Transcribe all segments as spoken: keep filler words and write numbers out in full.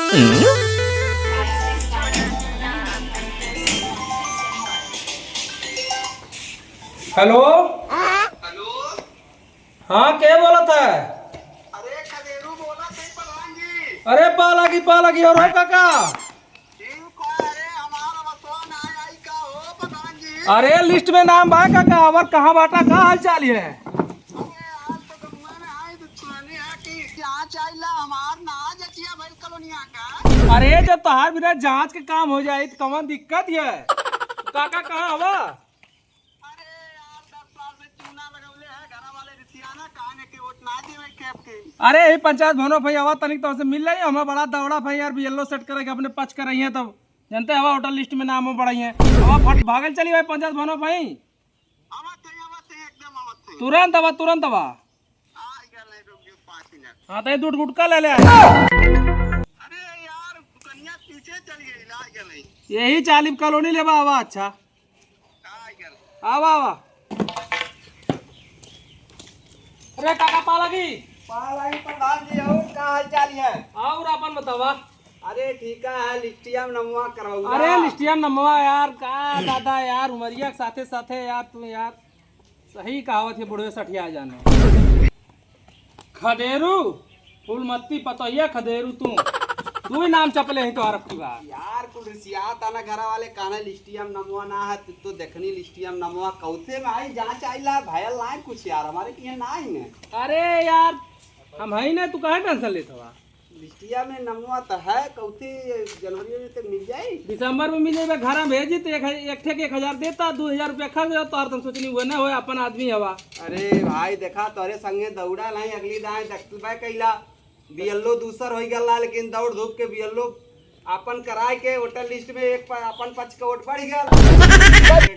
हेलो। हेलो। हाँ, के बोलत है? अरे, खदेरू बोलत है, प्रधान जी। अरे, पालागी, पालागी, और हो काका? ठीक है, अरे, हमारा बसवा ना आई का हो, प्रधान जी? अरे, लिस्ट में नाम बा काका, और कहाँ बाटा, का हाल चाल है? अरे, आज तो गम्मा में आई, तो सुनानी है कि यहाँ चाहिला हमार ना जचिया भइल कॉलोनिया का। अरे, जब तोहार बिना जांच के काम हो जाई, तो कौन दिक्कत है? काका, कहाँ हवा? अरे यार, दस साल से चूना लगौले है, घरा वाले रिसियाना, काहे के वोट ना देवे खेप के। अरे, यही पंचायत भवनो भाई, आवा तनिक तोसे मिल रही, हमें बड़ा दौड़ा भाई यार, बीएलओ सेट करे के अपने पच कर रही है, तब जनते हवा वोटर लिस्ट में नाम बढ़ाई है, हवा फट भागल चली भाई पंचायत भवनो भाई। आवत है, आवत है, एकदम आवत है। तुरंत आवा, तुरंत आवा। आ गया, नहीं रुक गया, पाँच मिनट। हाँ, तो ये दूध गुटका ले ले आए। अरे यार, दुकनिया पीछे चल गई, ला गया नहीं। यही चालिब कॉलोनी लेबा, आवा, अच्छा। आवा, आवा। अरे काका, पालागी। पालागी प्रधान जी, और का हाल चाल है? और अपन बतावा। अरे ठीक है, लिस्टिया में नमवा करौला। अरे लिस्टिया में नमवा यार, का दादा यार, उमरिया के साथे साथे यार, तू यार सही कहावत है, बुढ़वे सठिया जाना। खदेरू, फूलमत्ती पतोहिया खदेरू तू। तू ही नाम चपले ही तोहर अबकी बार। यार, कुल रिसियात आना घरा वाले, काना लिस्टिया में नमवा ना है, तू तो देखनी लिस्टिया में नमवा कौथे में आई, जांच आइला, भयल ना है कुछ यार, हमारे किहे ना ही ने। अरे यार, हम है ही ना, तू काहे टेंशन लेत हवा? लिस्टिया में नमवा तो है, कौथे जनवरी में तो मिल जाई। दिसंबर में मिल जाई, घर में भेजी तो एक, एक ठे के एक हजार देता, दो हजार रुपया खर्च हो, तोहर तुम सोचनी हुए ना होए, अपन आदमी हवा। अरे भाई, देखा, तोरे संगे दौड़ा नहीं, अगली दाएं देखबे कैला। बीएलओ दूसर होई गला, लेकिन दौड़ धूप के बीएलओ आपन कराए के वोटर लिस्ट में एक प-, आपन पक्ष के वोट बढ़ गल।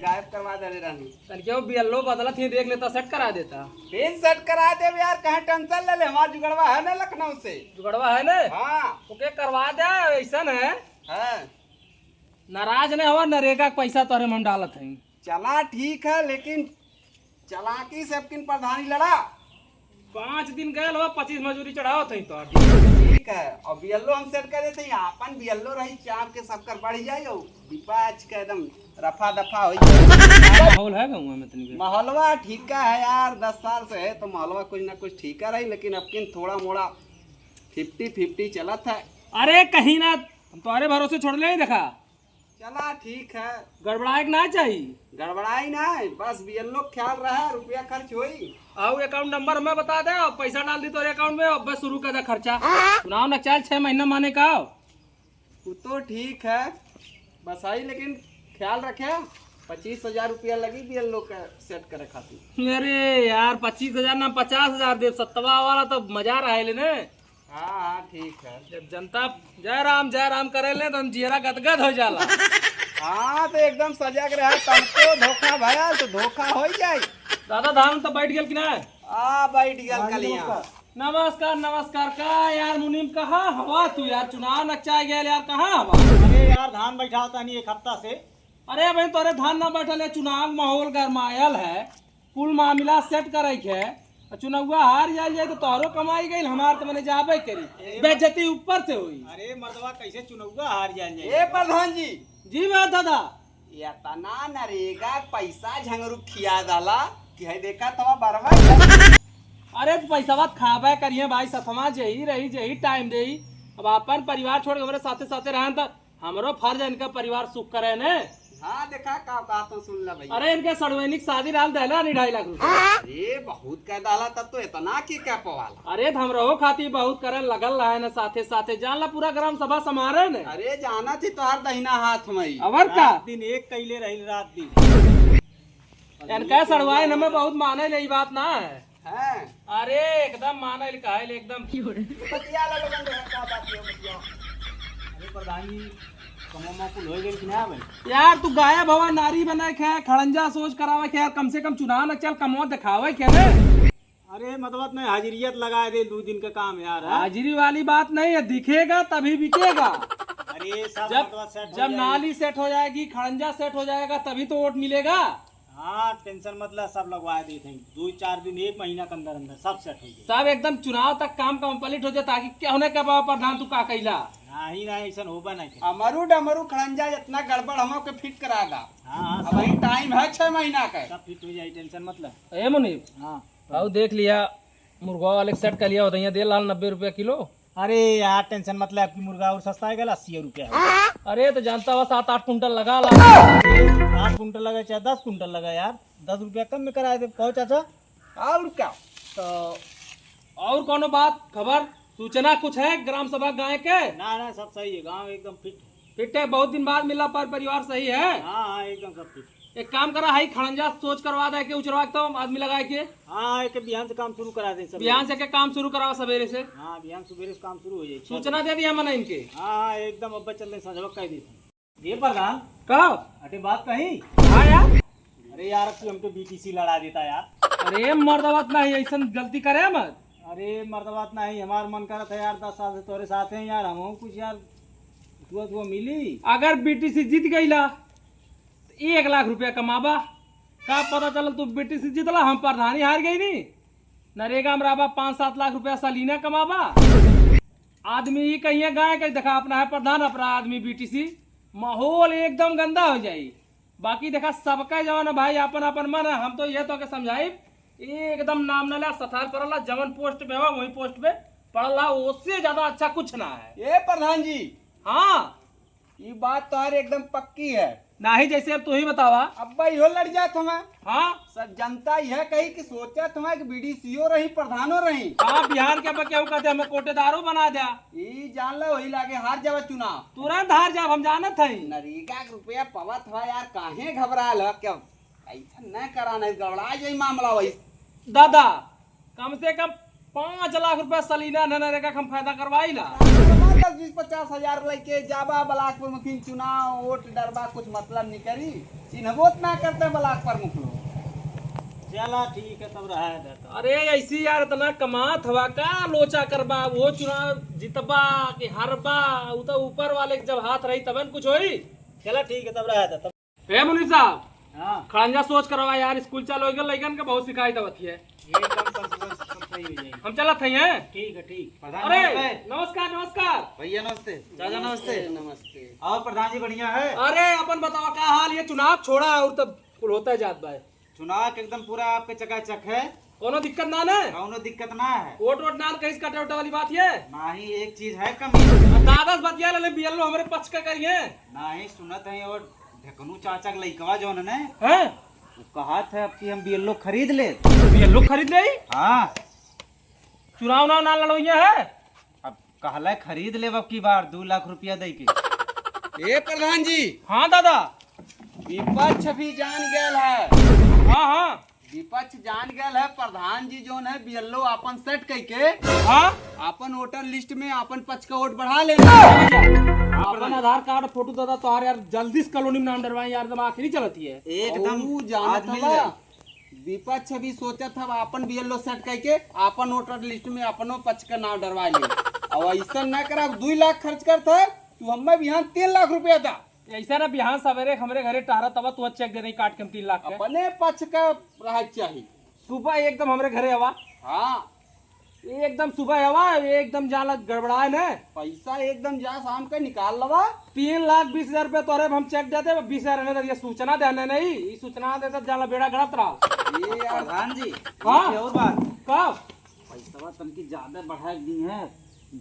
गायब करवा देले रहनी। तन क्यों बीएलओ बदलत ही देख लेता, सेट करा देता। फिर सेट करा देब यार, कहाँ टेंशन ले ले, हमार जुगड़वा है ना लखनऊ से। जुगड़वा है ना? हाँ। ओके करवा दे, ऐसन है। हाँ। नाराज नहीं हवा, नरेगा के पैसा तोरे में हम डालत हई। चला ठीक है, लेकिन चालाकी से अबकिन प्रधानी लड़ा। पाँच दिन गए हो, पच्चीस मजूरी चढ़ावत हई तो। ठीक है, अब बीएलओ हम सेट कर देते हैं, आपन बीएलओ रही, चाप के सबकर बढ़ जाए, और विपक्ष के एकदम रफा दफा हो जाए। माहौल है गाँव में तनी? माहौलवा ठीक है यार, दस साल से है तो माहौलवा कुछ ना कुछ ठीक है रही, लेकिन अबकिन थोड़ा मोड़ा फिफ्टी फिफ्टी चलत है। अरे कहीं ना, हम तोहरे भरोसे छोड़ ले, देखा। चला ठीक है। गड़बड़ाए के ना चाही। गड़बड़ाई ना, बस बीएलओ ख्याल रहा, रुपया खर्च होई। आओ अकाउंट नंबर हमें बता दे, और पैसा डाल दी तोरे अकाउंट में, अब बस शुरू कर दे खर्चा। चुनाव न चल, छह महीना माने का हो। वो तो ठीक है, बस आई लेकिन ख्याल रखे, पच्चीस हजार रुपया लगी बीएलओ का सेट करे खातिर। अरे यार, पच्चीस हजार ना, पचास हजार दे, सत्तवा वाला तो मजा रहे लेने। हाँ, हाँ, ठीक है। जब जनता जय राम, जय राम करे ले, तो हम जियरा गदगद हो जाला। हाँ, तो एकदम सजग रहे, तनको धोखा भयल, तो धोखा हो जाई। दादा, धान तो बैठ गेल कि ना? आ, बैठ गेल हाँ जी, कलिया। नमस्कार। नमस्कार, नमस्कार। का यार मुनीम, कहाँ हवा तू यार? चुनाव नकचा गेल यार, कहाँ हवा? अरे यार, धान बैठा तानी एक हफ्ता से। अरे भाई, तोरे धान ना बैठल है, चुनाव माहौल गरमायल है। कुल मामला सेट करे के, आ चुनौआ हार जाइल जाए तो तोहरो कमाई गइल, हमार तो मने जाबे करी, ए बेइज्जती ऊपर से होई। अरे मर्दवा, कैसे चुनौआ हार जाइल जाए? ए प्रधान जी। जी बा दादा। इतना नरेगा पैसा झंगरू खिया डाला कि है देखा तवा बरवा। अरे तो पैसवा खाबे करिए भाई, सथवा जेही रही, जेही टाइम देही। अब अपन परिवार छोड़ के हमरे साथे साथे रहन त हमरो फर्ज है इनका परिवार सुख करे ने। हाँ, देखा का, का तो सुन ला भैया। अरे, इनके सड़वैनिक शादी रहल दहला नहीं ढाई लाख रुपया। अरे, बहुत कह डाला, तब तो इतना के कह पवाला। अरे, तो हम रहो खातिर बहुत करे लगल रहे ने, साथे साथे जान ला पूरा ग्राम सभा समारे ने। अरे, जाना थी तोहार दहिना हाथ में ही। अवर का? रात दिन एक कैले रही, रात दिन। इनका सड़वाइन हमें बहुत माने ले, ई बात ना है। हैं? अरे एकदम मानल कहल एकदम। बतिया ला लोगन, देखा का बात है, बतिया। अरे प्रधान जी, कमवा कुल हो गइल कि ना भाई? यार तू गायब हवा, नारी बने के है, खड़ंजा सोच करावे के है, कम से कम चुनाव न चल, कमवा दिखावे के रे। अरे मतलब मैं हाजिरियत लगा दे, दो दिन का काम यार, हाँ? हाजिरी वाली बात नहीं है, दिखेगा तभी बिकेगा। अरे सब जब, मतलब सेट हो जब जाएगी। नाली सेट हो जाएगी, खड़ंजा सेट हो जाएगा, तभी तो वोट मिलेगा। हाँ, tension मत ला, सब लगवा देत हैं। दो चार दिन, एक महीना के अंदर अंदर सब set हो जाई। सब एकदम चुनाव तक काम complete हो जाए, ताकि केहू ना कहे पावे प्रधान तू का कइला। नहीं, नहीं, ऐसन होबे नहीं करे। अमरू डमरू खड़ंजा जितना गड़बड़ हमो के fit करा दा। हाँ, हाँ, अब सब वही time है छह महीना का। सब fit हो जाई, tension मत ला। ए मुनीब, हाँ। आओ देख लिया, मुर्गा वाले के set कर लिया होता है, दे लाल नब्बे रुपया किलो। अरे यार, tension मत ले, आपकी मुर्गा और सस्ता है, गल अस्सी रुपया है। अरे तो जानता हो, सात आठ कुंटल लगा ला। आठ कुंटल लगा चाहे दस कुंटल लगा यार, दस रुपया कम में कराए दे, कहो चाचा। और क्या? तो और कोनो बात, खबर, सूचना कुछ है ग्राम सभा गाँव के? ना, ना, सब सही है, गाँव एकदम fit है। Fit है, बहुत दिन बाद मिला, पर परिवार सही है? हाँ, हाँ, एकदम सब fit। एक काम करा, हाई खड़ंजा सोच करवा दे के उचरवा के तो आदमी लगाए के। हाँ, एक बिहान से काम शुरू करा दे सब। बिहान से के काम शुरू करावा सवेरे से। हाँ, बिहान सुबेरे से काम शुरू हो जाए। सूचना दे दिया मने इनके। हाँ, हाँ, एकदम अब चल रहे, संझवक कह दी। ये प्रधान। का? अटे बात कही। हाँ यार। अरे यार, अब तू हमके B T C लड़ा देता यार। अरे मर्दवा त नहीं, ऐसन गलती करे मत। अरे मर्दवा त नहीं, हमार मन करत है यार, दस साल से तोरे साथ हैं यार, हम कुछ यार दुआ दुआ मिली। अगर B T C जीत गईला तो एक लाख रुपया कमाबा। का पता चलल तू B T C जीतला, हम प्रधानी हार गई नी। नरेगा में रहबा, पाँच सात लाख रुपया सालीना कमाबा। आदमी ई कहिए गाय के देखा, अपना है प्रधान, अपना आदमी B T C, माहौल एकदम गंदा हो जाई। बाकी देखा, सबका जवन है भाई, आपन आपन मन है। हम तो ये तो के समझाई, एकदम नाम न ला, सथार पर ला, जवन post पे हो वही post पे पड़ला, उससे ज्यादा अच्छा कुछ ना है। ए प्रधान जी। हाँ। ई बात तोहर एकदम पक्की है। नाही, जैसे अब तू ही बतावा। अब भाई हो लड़ जात हमें। हाँ। सब जनता यह कही कि सोचत हमें कि B D C ओ रही, प्रधानो रही। हाँ, बिहार के अब केहू कहते हमें कोटेदारो बना द्या। ई जान लो, वही लागे हार जावा चुनाव। तुरंत हार जाब, हम जानत हई। नरेगा के रुपया पवत हवा यार, काहे घबराल हो? क्या ऐसा न करा, नहीं गड़बड़ा जाई मामला वही। दादा, कम से कम पाँच लाख रुपया सलीना न नरेगा के हम फायदा करवाई ला। दस बीस पचास हजार लेके जाबा block प्रमुखिन चुनाव, वोट डरबा, कुछ मतलब नहीं करी, चिन्हबो त ना करते block प्रमुख लोग। चला ठीक है, तब रहा है तो। अरे ऐसी यार, इतना कमात हवा का लोचा करबा, वो चुनाव जितबा कि हारबा, उ तो ऊपर वाले के जब हाथ रही तबे न कुछ होई। चला ठीक है, तब रहा है तो। ए मुनीर साहब, हाँ। खड़ंजा सोच करवा यार, स्कूल चालू हो गया, लइकन के बहुत सिखाई देवत है। एकदम कल सुबह सब सही हो जाएगी। हम चलत हई हैं। ठीक है, ठीक। प्रधान अरे, नमस्ते। नमस्कार, नमस्कार। भैया नमस्ते, चाचा नमस्ते। नमस्ते। और प्रधान जी बढ़िया है? अरे, अपन बतावा का हाल, ये चुनाव छोड़ा और तब कुल होता जात बा। चुनाव के एकदम पूरा आपके चकाचक है। कोनो दिक्कत ना ना? कौनो दिक्कत ना है। वोट वोट ना कहीं से कटे उटे वाली बात ये? नाही, एक चीज है कमी। दादा से बतिया ले, B L O हमरे पक्ष का करिए। नाही, सुनत है और ढेकनू चाचा के लइकवा जौन है, हैं? वो कहत है अब कि हम B L O खरीद ले। B L O खरीद ले? हाँ। चुनाव उनाव ना लड़वइया है? अब कहले खरीद लेब अब की बार दू लाख रुपया दे के। ए प्रधान जी। हाँ दादा। विपक्ष भी जान गयल है। हाँ, हाँ। विपक्ष जान गयल है, प्रधान जी जौन है B L O आपन set कइके हाँ। आपन voter list में आपन पक्ष का वोट बढ़ा ले। हाँ, भैया। आपन आधार कार्ड, फोटो दादा तोहार यार, जल्दी से कॉलोनी में नाम डरवाए यार, एकदम आखिरी चलत ही है। एकदम ऊ जानत आदमी हवा। है। विपक्ष भी सोचत हव आपन B L O set कइके आपन voter list में अपनो पक्ष का नाम डरवा ले। और ऐसा न करा, दुई लाख खर्च करत है, तू हमें बिहान तीन लाख रुपया दा। ऐसा ना, बिहान सवेरे हमरे घरे टहरा तब तू cheque दे दे काट के हम तीन लाख के। अपने पक्ष का रहा चाहिए। सुबह एकदम हमरे घरे आवा। हाँ। एकदम सुबह आवा, एकदम जाला गड़बड़ाए न। पैसा एकदम जा शाम के निकाल लवा। तीन लाख बीस हजार रुपया तोरे हम cheque दे दे, बीस हजार रहने दे, ये सूचना देने नहीं, ये सूचना दे दे, जाला बेड़ा गड़त रहा। ये यार प्रधान जी, हाँ? एक और बात। का? पैसवा तनकी ज्यादा बढ़ा दी है,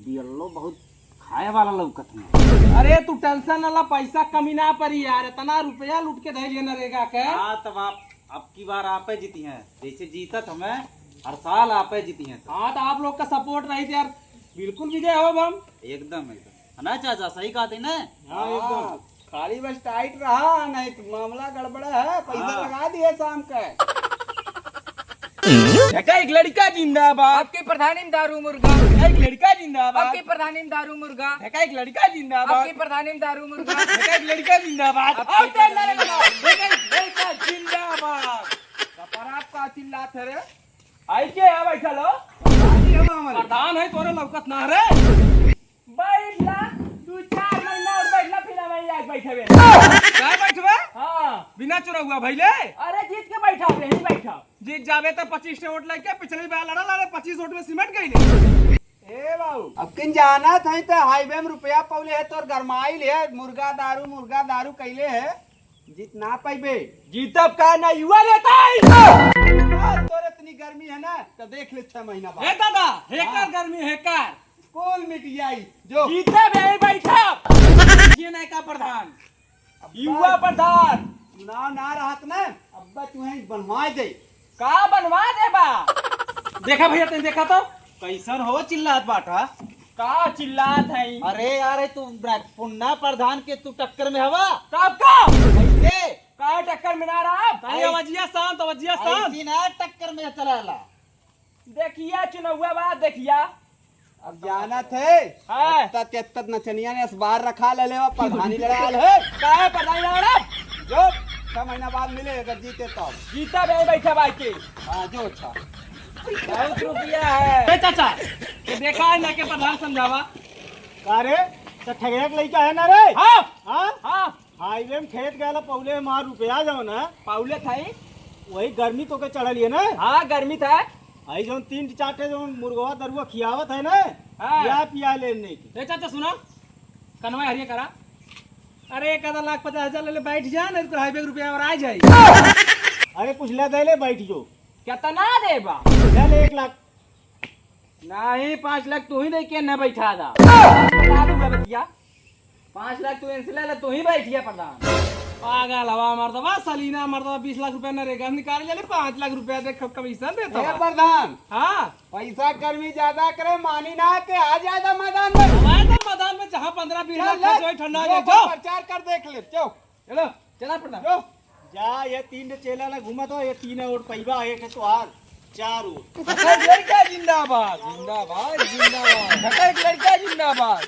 B L O बहुत खाए वाला लौकत है। अरे तू tension ना ला, पैसा कमी ना पड़ी यार, इतना रुपया लूट के धैल है नरेगा के। हाँ, तब आप, अब की बार आपे जीती हैं, जैसे जीतत हमें हर साल आपे जीती हैं। हाँ, तो आप लोग का support रही तो यार बिल्कुल विजय हो हम। एकदम, एकदम। है ना चाचा, सही कहा थे ना? हाँ, एकदम। हाँ, खाली बस tight रहा, नहीं तो मामला गड़बड़ा है, पैसा हाँ। लगा दिए शाम का। ढेका एक लड़का जिंदाबाद। आपके प्रधानी में दारू मुर्गा। ढेका एक लड़का जिंदाबाद। आपके प्रधानी में दारू मुर्गा। ढेका एक लड़का जिंदाबाद। आपके प्रधानी में दारू मुर्गा। ढेका एक लड़का जिंदाबाद। आपके और तेल प्रधानी लड़का। ढेका एक लड़का जिंदाबाद। कपड़ा आपका चिल्लात है रे। आई के यहाँ बैठल हो? प्रधान है तोरे लौकत ना रे। बैठ ला, दू चार महीना और बैठ ला, फिर हम आई आज बैठबे। का बैठबे? हाँ। बिना चुनाव हुआ भइले? अरे जीत के यहीं बैठा। जीत जाबे त पच्चीस ठे वोट लेके, पिछली बार लड़ा लाले, पच्चीस वोट में सिमट गई नहीं। ए बाबू, अब किन जानत है त हाईवे में रुपया पौले है, तोर गरमाइल है, मुर्गा दारू, मुर्गा दारू कैले है, जीत ना पाइबे। जीतब का ना, युवा नेता है। हाँ, तोर इतनी गर्मी है ना, तो देख ले छह महीना बाद। हे दादा, हेकर हाँ। गर्मी हेकर। कुल मिट जाई, जो। जीतब यहीं बैठब। ये नयका प्रधान। अब्बा, युवा प्रधान। चुनाव ना रहत ना, अब्बा तुहें बनवा दे। का बनवा देबा? देखा भैया, तनी देखा तो। कैसन हो चिल्लात बाटा? का चिल्लात है? अरे यार, तू ब्रा-, पुन्ना प्रधान के तू टक्कर में हवा? कब का? कैसे? का टक्कर में ना रहा? तनी ऐ-, आवाजिया शांत, आवाजिया शांत। ऐसी ना टक्कर में चलाला। देखिया चुनौआ बा, देखिया। अब जानत है, हाँ। अत्ता तेत्ता नचनिया ने इस बार रखा ले लेवा, प्रधानी लड़ाल है। काहे प्रधानी लड़ा? जो छह महीना बाद मिले, अगर जीते तब। जीता बे बैठा भाई के। हाँ, जो अच्छा। बहुत रुपया है। ए चाचा, ये देखा है ना के प्रधान समझावा? का रे, तो ठगेक लइका है ना रे? हाँ। हाँ? हाँ। हाईवे में खेत गएला पौले मार रुपया जौन है। पौले थाई? वही गर्मी तोके चढ़ल है ना? हाँ, गर्मी था। आई जौन तीन चार ठे जौन मुर्गवा दरुआ खियावत है ना, हाँ। या पिया ले नहीं की। ए चाचा सुना, कनवा हरिया करा। अरे एक आधा लाख पचास हजार ले ले, बैठ जा, नहीं तो हाईवे के रुपया और आ जाई। अरे कुछ ले दे ले, बैठ जो। कितना देबा? ले ले एक लाख। नहीं, पाँच लाख तू ही दे के न बैठा दा। बता दूंगा भैया, पाँच लाख तू इनसे ले ले, तू ही बैठिया प्रधान। पागल हवा मर्दवा, सलीना मर्दवा, बीस लाख रुपया नरेगा से निकाल ले, पाँच लाख रुपया देख कमीशन देता ए बा। प्रधान, हाँ। पैसा कर्मी ज्यादा करे, मानी ना के आ ज्यादा मैदान में। हमारे तो मैदान में जहाँ पन्द्रह बीस चल लाख ले, खर्च होई, ठंडा हो जो जाए, जाओ। प्रचार कर देख ले, जाओ। चलो, चला प्रधान। जो। जा, ये तीन ठे चेला ला घूमत हो, ये तीन वोट पैबा, एक है तोहार, चार वोट। खटक लड़का जिंदाबाद, जिंदाबाद, जिंदाबाद। खटक लड़का जिंदाबाद।